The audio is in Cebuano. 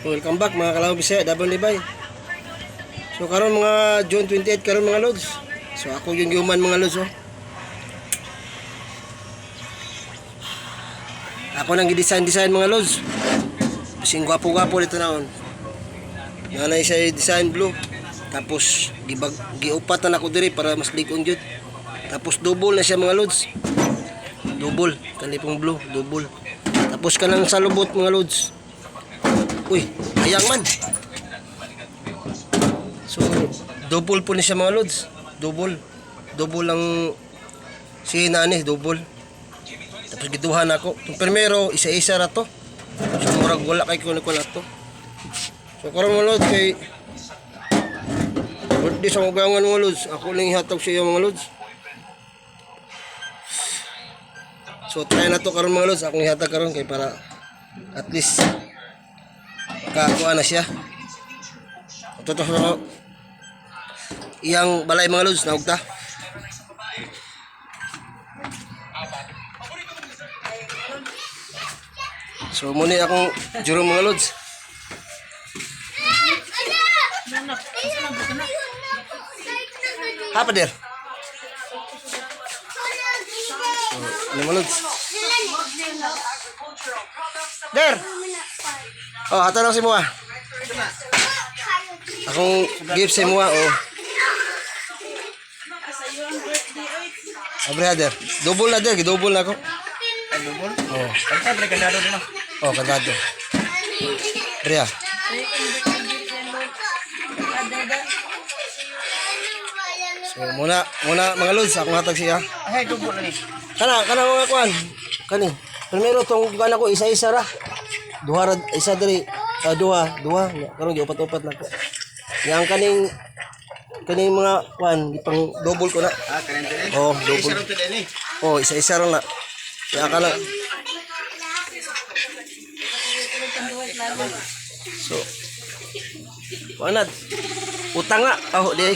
Welcome back, mga kalaw Bisaya, Dabon Libay. So karon mga June 28 karon, mga lods. So ako yung human, mga lods, oh. Ako nang gi-design design, mga lods. Kasing gwapo-gwapo dito naon. Nanay siya design blue. Tapos gibag giupat na nako diri para mas likon gyud. Tapos double na siya, mga lods. Double, kanipong blue, double. Tapos kanang sa lubot, mga lods. Uy, ayang man. So, double po ni siya, mga lods. Double. Double ang si nani, double. Tapos giduha na ako. Itong primero, isa-isa ra to. So, murag wala kay kuno ko na to. So, karon, mga lods, kay birthday sa ugangan, mga lods. Ako lang ihatag sa iyo, mga lods. So, try na to karon, mga lods. Akong ihatag karon kay para at least makakuha na siya. Ito to sa iyang balay, mga lods, naugta. So muna akong juro, mga lods. Ha pa der. So, ano, mga lods? Der. Oh, ato lang si Mua. Akong gift sa Mua, oh. Abre der. Double na der, double na ako. Double? Oh, Kanta bre kandado din. Oh, kandado. Abre ah. So muna, muna, mga lods, akong hatag siya. Ay, double na ni. Kana, kana, mga kuan. Kani. Primero tong kuan ako isa-isa ra. Duha ra isa diri. Ah, duha, duha. Karon giupat-upat na ko. Yang kaning kaning mga kuan gipang double ko na. Ah, kanin din. Oh, double. Isa ro din ni. Oh, isa-isa ra na. Ya kana. So, kuan na. Utang nga. Oh, di.